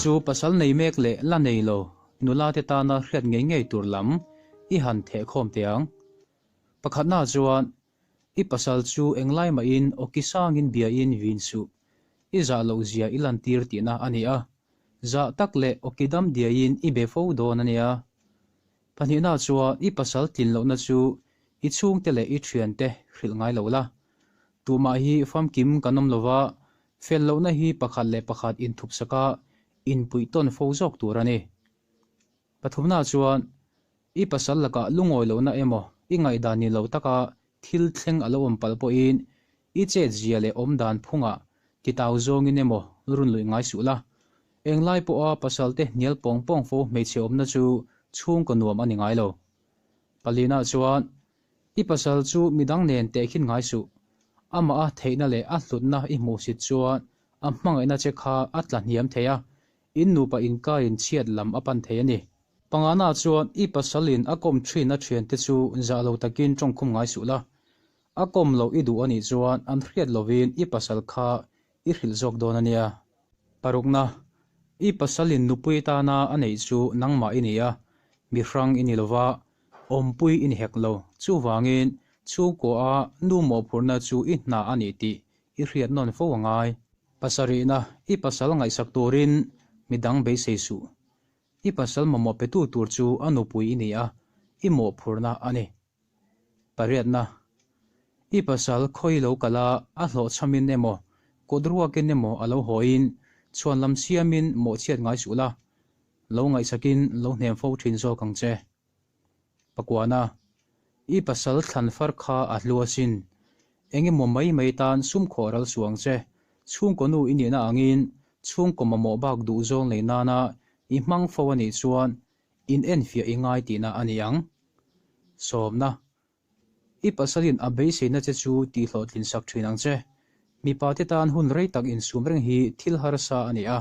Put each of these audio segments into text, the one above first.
chu pasal nei mek leh la nei lo nula te tana hriat ngei ngei tur lam i han theh khawm teh ang. Pakhatna chuan i pasal chu englai mahin awki sangin biain vin suh. I zah loh zia i lantir tihna a ni a. Zah tak leh awki dam diaiin i be fo dawn a nia. Pahnihna chuan i pasal tlin lohna chu i chhungte leh i thiante hrilh ngai lo la. Tumah hi famkim kan awm lova, fel lohna hi pakhat leh pakhat inthupsak a, inpuih tawn fo zawk tur a ni. Pathumna chuan i pasal lakah lungawi lohna emaw i ngaihdan ni lo taka thil thleng a lo awm palh pawhin i chet zia leh awm dan phungah titau zawngin emaw run luih ngai suh la. Englai pawha pasalte hnial pawng pawng fo hmeichhe awmna chu chhungkaw nuam a ni ngai lo. Palina chuan i pasal chu midang nen tehkhin ngai suh. Amah a theihna leh a hlutna i hmuhsit chuan a hmangaihna che kha a tla hniam thei a, In nupa inkaiin chhiat lam a pan thei a ni. Pangana chuan i pasalin a kawm thin a thiante chu zah lo takin tawngkhum ngai suh la. A kawm loh i duh a nih chuan an hriat lovin i pasal kha i hrilh zawk dawn a nia. Parukna, I pasalin nupui tana a neih chu nangmah i ni a, mi hrang i ni lova, awmpui i ni hek lo. Chuvangin chhungkua a nu mawhphurhna chu i hna a nih tih I hriat nawn fo a ngai. Pasarihna, I pasal ngaihsak turin midang beisei suh. I pasal mamawh petu tur chu a nupui i ni a, i mawhphurhna a ni. Pariatna, I pasal khawi lo kal a, a hlawhchhamin emaw, kut ruakin emaw a lo hawiin chhuan lam siamin mawhchhiat ngai suh la, lo ngaihsakin lo hnem fo thin zawk ang che. Pakuana, I pasal thlan far kha a hlu asin. Eng emaw mai mai tan sum khawh ral suh ang che. Chhungkaw nu i nihna angin chhungkaw mamawh bak duh zawng nei nana i hmang fo a nih chuan in enfiah i ngai tihna a ni ang. Sawmna, I pasalin a beiseina che chu tihhlawhtlin sak thin ang che. Mipate tan hun rei tak insum reng hi thil harsa a ni a,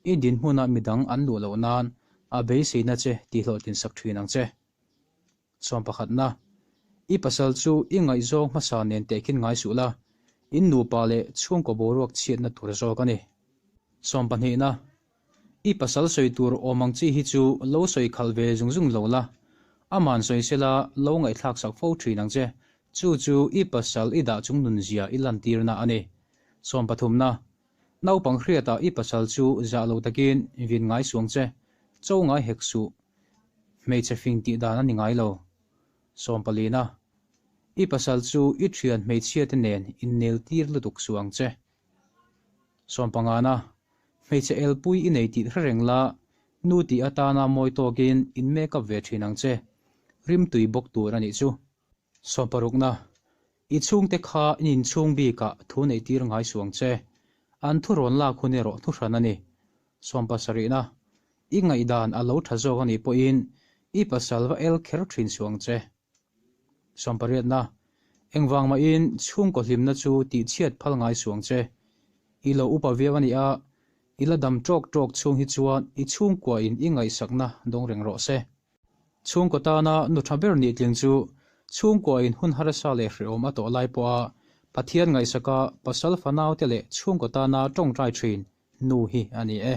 i dinhmuna midang an luh loh nan a beiseina che tihhlawhtlin sak thin ang che. Sawm pakhatna, I pasal chu i ngaihzawng hmasa nen tehkhin ngai suh la, in nupa leh chhungkaw boruak chhiatna tur zawk a ni. Sawm pahnihna, I pasal sawi tur awm ang chi hi chu lo sawi khalh ve zung zung lo la, aman sawi sela lo ngaihthlak sak fo thin ang che, chu chu i pasal i dah chung nun zia i lantirna a ni. Sawm pathumna, Naupang hriatah i pasal chu zah lo takin vin ngai suang che, cho ngai hek suh, hmeichhe fing tih dan a ni ngai lo. Sawm palina, I pasal chu i thian hmeichhiate nen innel tir lutuk suh ang che. Sawmpangana, hmeichhe elpui i nei tih hre reng la, nu tih atana mawi tawkin in make up ve thin ang che. Rimtui bawk tur a nih chu. Sawmparukna, i chhungte kha in inchhung bikah thu neih tir ngai suh ang che. An thu rawn lak hun erawh thu hran a ni. Sawmpasarihna, i ngaihdan a lo tha zawk a nih pawhin i pasal va el kher thin suh ang che. Sawmpariatna, Engvang mahin chhungkaw hlimna chu tihchhiat phal ngai suh ang che. I lo upa viau a nih a, i la dam tawk tawk chhung hi chuan i chhungkuain i ngaihsakna dawng reng rawh se. Chhungkaw tana nu tha ber nih tling chu chhungkuain hun harsa leh hrehawm a tawh lai pawha Pathian ngaihsaka pasal fanaute leh chhungkaw tana tawngtai thin nu hi a ni e.